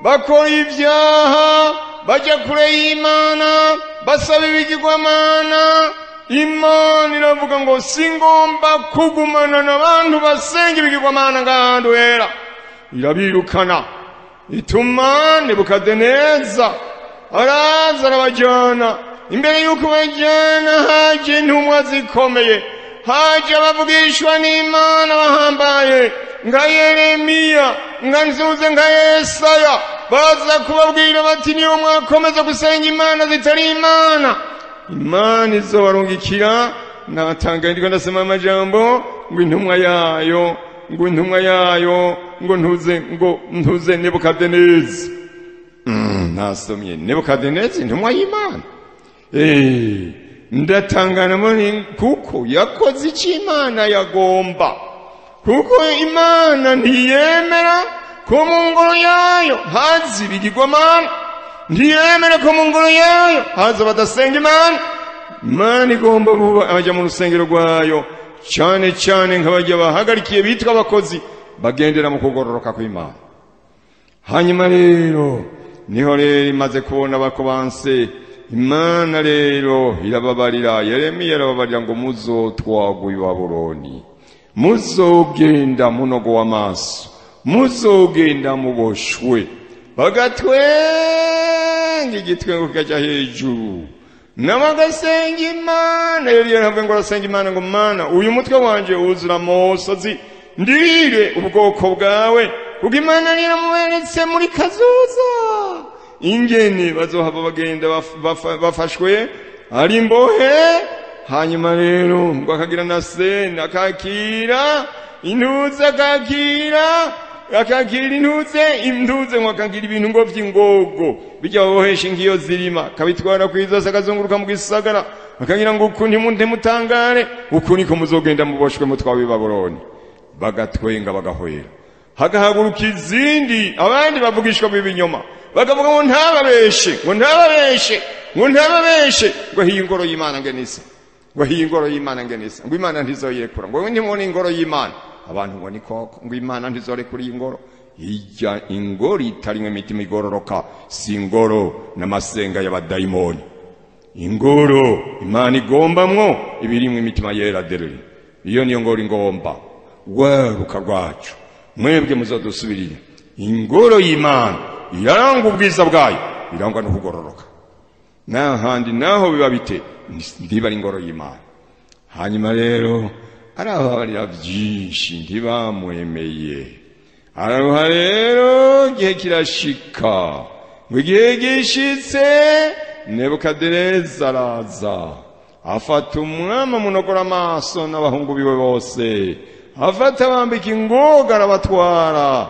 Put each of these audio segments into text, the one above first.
bakora ibyaha, bajya kure y'Imana, basaba ibigirwamana. Imana iravuga ngo singomba kugumana n'abantu basenga ibigirwamana ngahantu hera. Irabirukana, ituma Nebukadineza araza arabajyana. Imbere y'uko bajyana haje intumwa zikomeye, haje abavugishwa n'Imana bahambaye nka Yeremiya, nka Nzuze, nka Yesaya, baza kubabwira bati niyo mwakomeza gusenga imana zitari Imana, Imana izobarungikira. Natanga ndiko ndasoma amajambo ngo intumwa yayo, ngo intumwa yayo, ngo ntuze, ngo ntuze Nebukadineza. Nasomye Nebukadineza intumwa y'Imana. Ndatangana muri kuko yakoze icyo Imana yagomba, kuko Imana ntiyemera ko mu ngoro yayo haza ibigirwamana, ntiyemera ko mu ngoro yayo haza badasenga Imana. Imana igomba kuba abajya mu rusengero rwayo, cyane cyane nk'abajya bahagarikiye bitwa abakozi bagendera mu kugororoka kw'Imana. Hanyuma rero niho rero imaze kubona bakobanse, Imana rero irababarira. Yeremiya arababarira ngo muzotwagwa i Babuloni, muzogenda munogo w'amaso, muzogenda muboshwe. Bagatwenga igitwengo kikajya hejuru, nabagasenga Imana. Yari yaravuze ngo arasenga Imana ngo Mana, uyu mutwe wanje wuzura amosozi, ndirire ubwoko bwawe, kuko Imana yaramuberetse muri kazoza ingene bazohava bagenda bafashwe ari imbohe. Hanyuma rero ngo akagira na se akakira intuze, akakira intuze, ngo akagira ibintu ngo by'ingogo bijya babohesha ingiyo zirima, akabitwara kw'izosi, akazunguruka mu gisagara, akagira ngo uku ntimutangare, uku niko muzogenda muboshwe mutwawe i Babuloni. Bagatwenga bagahwera. Hagahaguruka izindi, abandi bavugishwa b'ibinyoma, bakavuga ngo ntababeshe, ngo ntababeshe, ngo ntababeshe, ngo hiyi ingoro y'Imana ngenisa, ngo hiyi ingoro y'Imana ngenisa, ngo Imana ntizoyirekura, ngo ntimubone ingoro y'Imana. Abantu ngo ni koko, ngo Imana ntizorekura iyi ngoro. Ijya ingoro itarimwe imitima igororoka, si ingoro n'amasenga y'abadayimoni. Ingoro Imana igombamwo ibirimwe imitima yera derere, iyo niyo ngoro ingomba. Rwaruka rwacu mwebwe muzodusubirira. Ingoro y'Imana iraranga ubwiza bwayo, irangwa no kugororoka. N'ahandi naho biba bite, ntiba ari ingoro y'Imana. Hanyuma rero arababarira byinshi, ntibamwemeye. Araruha rero, igihe kirashika, ngo igihe gishitse Nebukadineza araza afata umwami amunogora amaso n'abahungu biwe bose, afata bambika ingoga arabatwara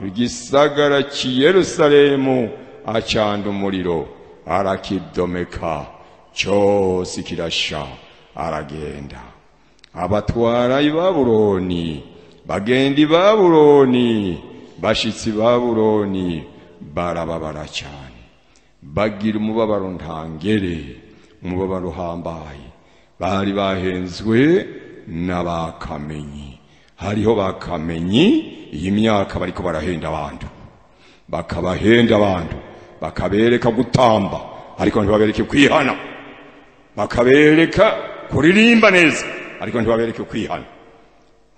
igisagara cy'i Yerusalemu, acanda umuriro arakidomeka cyose kirasha, aragenda abatwara i Babuloni. Bagenda i Babuloni, bashitsi Babuloni barababara cyane, bagira umubabaro ntangere, umubabaro uhambaye. Bari bahenzwe n'abakamenyi. Hariho bakamenyi iyi myaka bariko barahenda abantu, bakabahenda abantu, bakabereka gutamba ariko ntibabereke kwihana, bakabereka kuririmba neza ariko ntibabereke kwihana.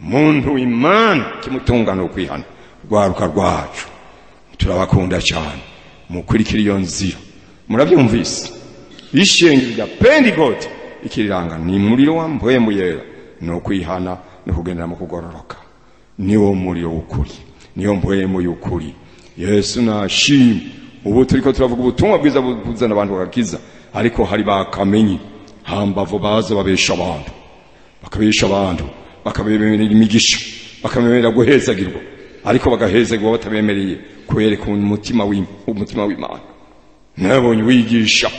Umuntu w'Imana kimutunga no kwihana. Rwaruka rwacu turabakunda cyane, mukurikira iyo nzira. Murabyumvise, ishengero rya Pentecote ikiriranga ni muriro wa mpwemu yera, no kwihana no kugendera mu kugororoka. Niwo muriro w'ukuri, niyo mpwemu y'ukuri. Yesu nashimwe. Ubu turiko turavuga ubutumwa bwiza buzana abantu bagakiza, ariko hari bakamenyi hambavu baza babesha abantu, bakabesha abantu, bakabemerera imigisha, bakabemerera guhezagirwa, ariko bagahezagirwa batabemereye kwereka umutima w'Imana. Nabonye wigisha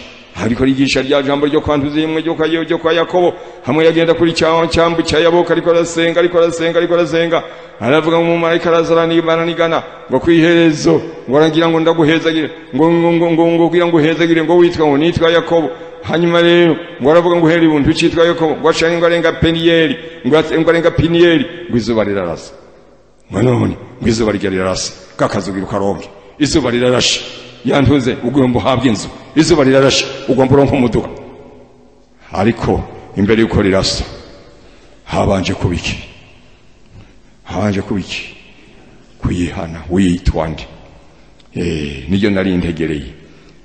ariko rigisha rya jambo ryo kwantuza imwe ryo kwa Yakobo, hamwe yagenda kuri cyambu cya Yaboka, ariko arasenga, ariko arasenga, ariko arasenga, aravuga mu marayika arazarani baranigana ngo kwiherezo, ngo aragira ngo ndaguhezagire, ngo ngo ngo ngo ngo kugira ngo uhezagire, ngo witwa ngo nitwa Yakobo. Hanyuma rero ngo aravuga ngo uhera ibuntu cyitwa Yakobo, ngo ashanye ngo arenga Peniyeli, ngo arenga Piniyeli, ngo izuba rirarasa, ngo none ngo izuba rirarasa kakazugira ukaronke. Izuba rirarashe, yantuze ugomba uhabwa inzu. Izuba rirarashe, ugomba uronka umuduga. Ariko imbere yuko rirasa habanje kubiki? Habanje kubiki? Kwihana. Witwa nde? Niryo nari ntegereye.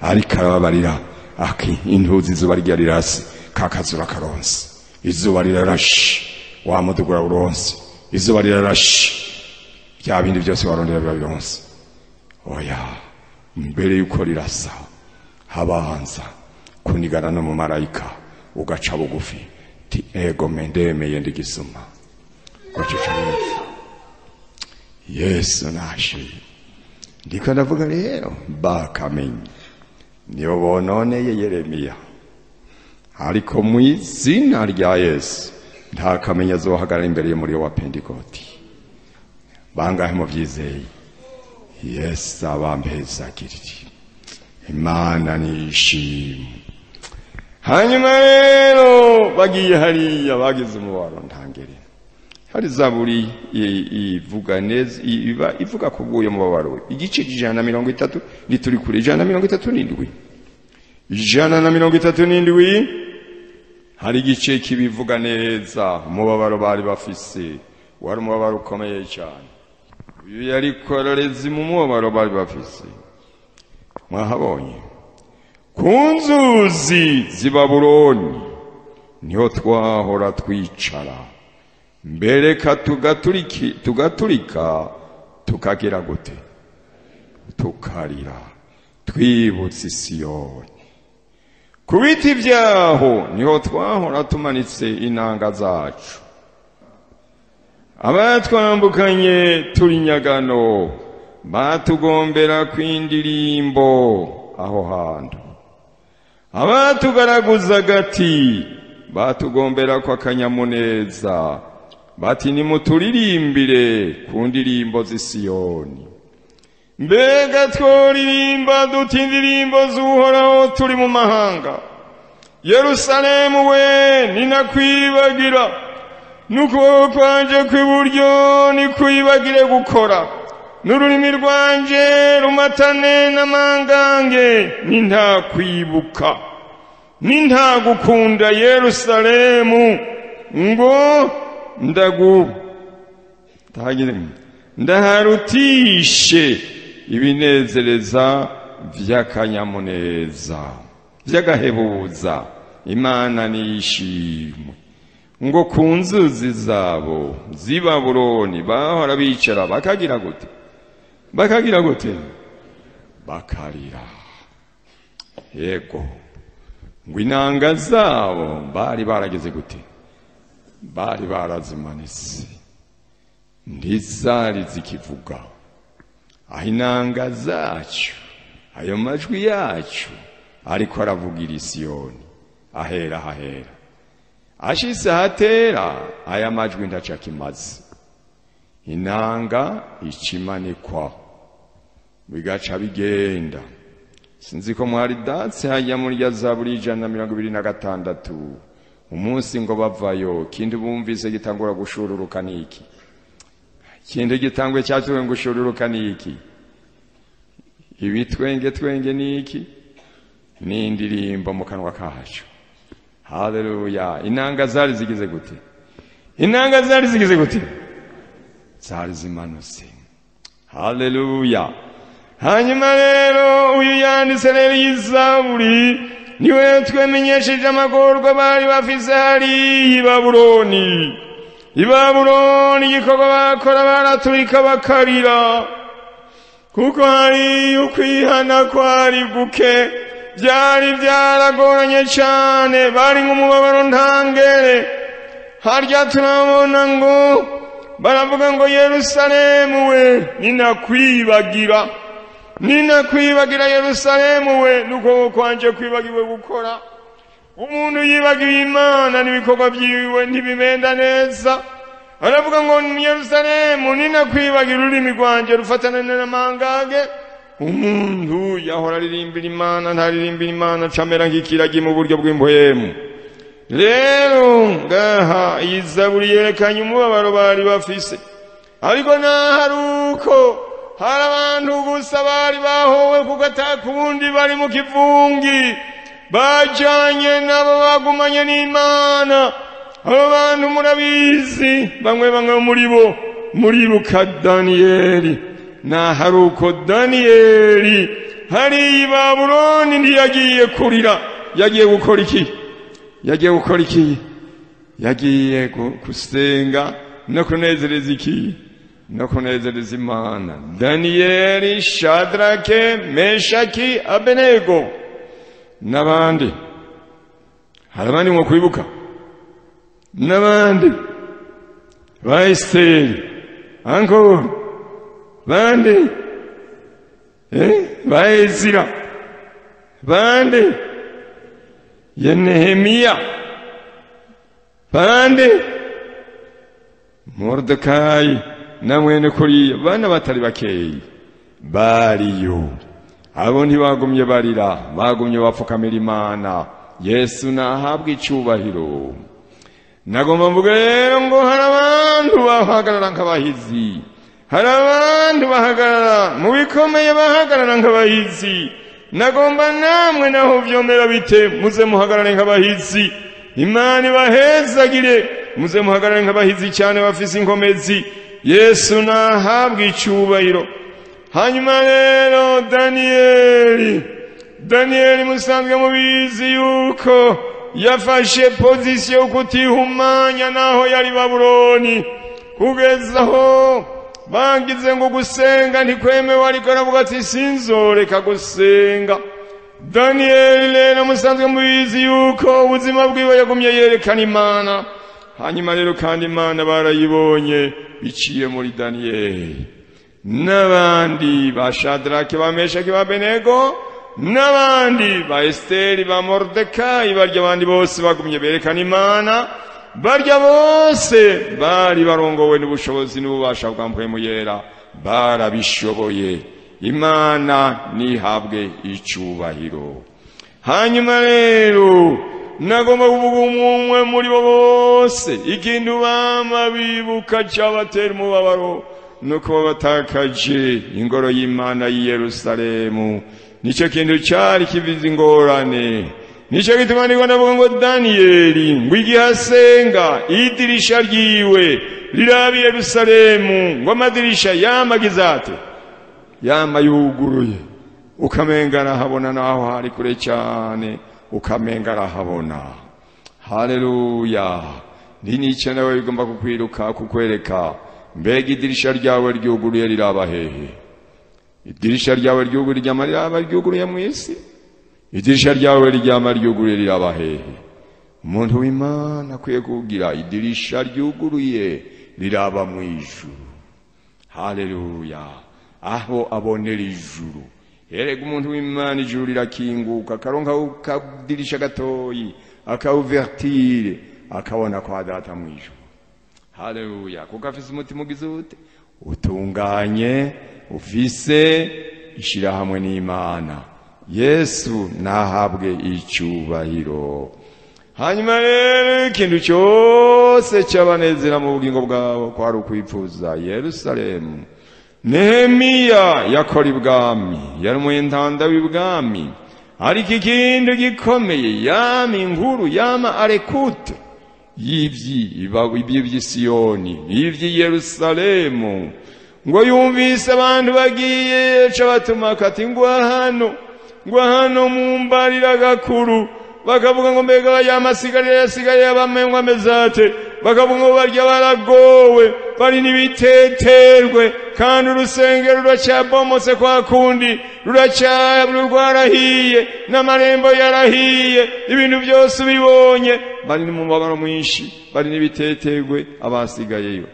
Ariko arababarira aki intuzi izuba rya rirase, kakazura karonse. Izuba rirarashe, wa muduga uronse. Izuba rirarashe, bya bindi byose warondera biba bironse. Oya, mbere yuko rirasa habanza kunigana no mu marayika, ugaca bugufi ti ego mendemeye ndigisuma. Ugaca bugufi. Yesu nashe. Ndiko ndavuga rero bakamenye nibo bononeye Yeremiya, ariko mu izina rya Yesu nta kamenya azohagarara imbere y'umuriro wa Pentekoti. Bangahe mu byizeye? Yesu abampezagirire. Imana nishimwe. Hanyuma rero bagiye hariya bagize umubaro ntangere. Hari zaburi ivuga neza, iba ivuga ku bw'uyo mubabaro. Igice 130 nituri kure 137. 137 hari igice kibivuga neza umubabaro bari bafise. Wari umubabaro ukomeye cyane. Uyu yari kororezi mu mubabaro bari bafise. Mwahabonye ku nzuzi z'i Babuloni niho twahora twicara, mbere tugaturika tukagira gute? Tukarira twibutse Siyoni. Ku biti byaho niho twahora tumanitse inanga zacu. Abatwambukanye turi nyagano batugombera kw'indirimbo aho hantu. Abatugaraguza agati batugombera kwa kanyamuneza, bati nimuturirimbire ku ndirimbo z'i Siyoni. Mbega tworirimba duti indirimbo z'Uhoraho turi mu mahanga. Yerusalemu we, ninakwibagira, n'ukuboko kwanje kw'iburyo nikwibagire gukora, n'ururimi rwanje rumatane n'amangange, nintakwibuka, nintagukunda Yerusalemu ngo ndaharutishe ibinezereza vy'akanyamuneza vy'agahebuza. Imana nishimwe. Ngo ku nzuzi zabo z'i Babuloni bahora bicara bakagira gute? Bakagira gute? Bakarira. Yego, ngo inanga zabo bari barageze gute? Bari barazimanitse, ntizari zikivuga. Aho inanga zacu, ayo majwi yacu ariko aravugira Siyoni, ahera hahera ashitse hatera, aya majwi ndacakimaze. Inanga ikimanikwa bigaca bigenda. Sinzi ko mwari datse hajya muri ya Zaburi 126 umunsi ngo bavayo, kindi bumvise gitangura gushururuka niki? Kindi gitangwe cyatuwe gushururuka niki? Ibitwenge twenge niki? Ni indirimbo mu kanwa kacu. Haleluya. Inanga zari zigize gute? Inanga zari zigize gute? Zari zimanutse. Haleluya. Hanyuma rero uyu yanditse rero y'Izaburi niwe twemenyesheje amagorwa bari bafise hariya i Babuloni. I Babuloni igikorwa bakora baraturika bakarira, kuko hari ukwihana kwari guke, byari byaragoranye cyane, bari nk'umubabaro ntangere. Harya turabona ngo baravuga ngo Yerusalemu we, ninakwibagira, ninakwibagira Yerusalemu we, nuko kwanje kwibagiwe gukora. Umuntu yibagiwe Imana n'ibikorwa byiwe ntibimenda neza. Aravuga ngo Yerusalemu ninakwibagira, ururimi rwanje rufatana n'amangage. Umuntu yahora aririmbira Imana ntaririmbira Imana, camera nk'ikiragi mu buryo bw'imbohemu. Rero ngaha iyi Zaburi yerekanye umubabaro bari bafise, ariko naharuko Hari abantu gusa bari bahowe kuko atakundi bari mu kivungi, bajanye nabo bagumanye n'Imana. Abo bantu murabizi, bamwe bamwe muri bo muribuka Daniyeli. Nahari uko Daniyeli hari i Babuloni ntiyagiye kurira, yagiye gukora iki? Yagiye gukora iki? Yagiye gusenga no kunezereza iki? No kunezereza Imana. Daniyeli, Shadrake, Meshaki, Abenego n'abandi. Hari abandi mwo kwibuka n'abandi ba Esiteri, anko bandi ba Ezira, bandi ya Nehemiya, bandi Moridekayi na mwene kuriya, bana batari bakeyi bariyo. Abo ntibagumye barira, bagumye bapfukamira Imana. Yesu nahabwa icubahiro. Nagomba mvuge rero ngo hari abantu bahagarara nk'abahizi, hari abantu bahagarara mu bikomeye, bahagarara nk'abahizi. Nagomba namwe naho vyomera bite, muze muhagarare nk'abahizi. Imana ibahezagire, muze muhagarare nk'abahizi cyane bafise inkomezi. Yesu nahabwa icubahiro. Hanyuma rero Daniyeli musanzwe mubizi yuko yafashe pozisiyo yo kutihumanya naho yari Babuloni, kugeza aho bagize ngo gusenga ntikwemewe, ariko aravuga ati sinzoreka gusenga. Daniyeli rero musanzwe mubizi yuko ubuzima bwiwe yagumye yerekana Imana. Hanyuma rero kandi Imana barayibonye biciye muri Daniyeli n'abandi ba Shadrake, ba Meshaki, ba Abenego n'abandi ba Esiteri, ba Moridekayi. Barya abandi bose bagumye berekana Imana. Barya bose bari barongowe n'ubushobozi n'ububasha bwa Mpwemu Yera, barabishoboye. Imana nihabwe icubahiro. Hanyuma rero nagomba kuvuga umwe muri bo bose ikintu bama bibuka cabatera umubabaro, nuko batakaje ingoro y'Imana y'i Yerusalemu. Nicyo kintu cyari kivize ingorane. Nicyo gituma ndiko ndavuga ngo Daniyeli ngo igihe asenga idirisha ryiwe riraba i Yerusalemu, ngo amadirisha yamagize ate? Yama yuguruye, ukamenga arahabona naho hari kure cyane, ukamenga arahabona. Haleluya! Ni nawe bigomba kukwiruka kukwereka mbega idirisha ryawe ryuguruye riraba hehe? Idirisha ryawe ryuguruye ryama riraba ryuguruye mu isi? Idirisha ryawe ryama ryuguruye riraba hehe? Umuntu w'Imana akwiye kugira idirisha ryuguruye riraba mu ijuru. Haleluya! Aho abonera ijuru. Erega umuntu w'Imana ijuru rirakinguka, akaronka akadirisha gatoyi, akawuvertire, akabona kwa data mu ijuru. Haleluya! Kuko afise umutima ugize ute? Utunganye, ufise ishirahamwe n'Imana. Yesu nahabwe icubahiro. Hanyuma rero ikintu cyose cyabanezera mu bugingo bwabo kwari ukwipfuza Yerusalemu. Nehemiya yakora ibwami, yari umwentanda w'ibwami, ariko ikintu gikomeye yama inkuru, yama arekute y'ivy'i Siyoni, y'ivy'i Yerusalemu. Ngo yumvise abantu bagiye ca batuma kati ngwa hano mumbarira gakuru. Bakavuga ngo mbega yamasigarira yasigaye abamenywa amezate. Bakavuga ngo barya baragowe, bari n'ibiteterwe, kandi urusengero ruracyabomotse kwa kundi, rwarahiye, n'amarembo yarahiye, ibintu byose ubibonye. Bari n'umubabaro mwinshi, bari n'ibiteterwe abasigayeyo.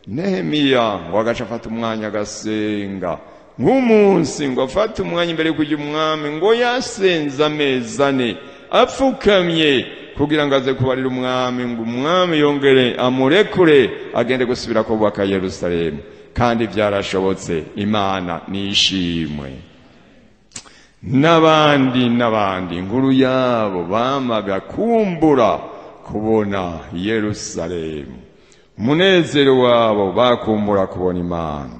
Nehemiya ngo agaca afata umwanya agasenga nk'umunsi, ngo afate umwanya imbere yo kujya umwami, ngo yasenze amezi ane apfukamye kugira ngo aze kubarira umwami, ngo umwami yongere amurekure agende gusubira kubaka Yerusalemu. Kandi byarashobotse, Imana nishimwe. N'abandi n'abandi inkuru yabo bamaga kumbura kubona Yerusalemu, umunezero wabo bakumbura kubona Imana.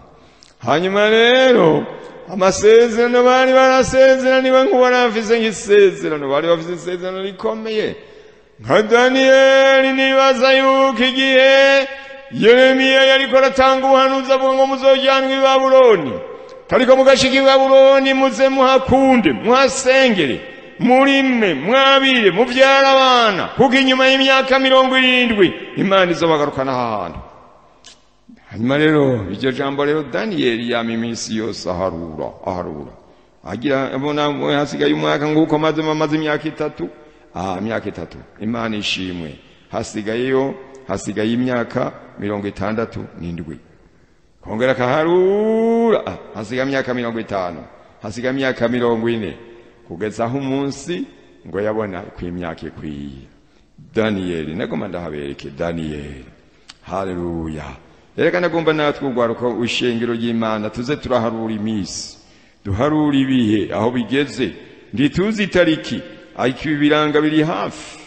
Hanyuma rero amasezerano bari barasezeraniwe, nk'uwarafise nk'isezerano, bari bafise isezerano rikomeye nka Daniyeli. Nibaza yuko igihe Yeremiya yariko aratanga ubuhanuzi avuga ngo muzojyanwa i Babuloni, ariko mugashika i Babuloni muze muhakunde, muhasengere, murime, mwabire, muvyara abana, kuko inyuma y'imyaka 70 Imana izobagarukana aha hantu. Hanyuma rero iryo jambo rero Daniyeli yama iminsi yose aharura, aharura, agira abona hasigaye umwaka, nguko maze imyaka 3, imyaka 3, Imana ishimwe, hasigayeyo, hasigaye imyaka 67. Kongera akaharura, hasigaye imyaka 50, hasigaye imyaka 40, kugeza aho umunsi ngo yabona ko imyaka ikwiye. Daniyeli, nagomba ndahabereke Daniyeli. Haleluya. Reka nagomba natwe urwaruka ishengero ry'Imana tuze turaharura iminsi, duharura ibihe aho bigeze. Ntituzi itariki, ariko ibi biranga biri hafi.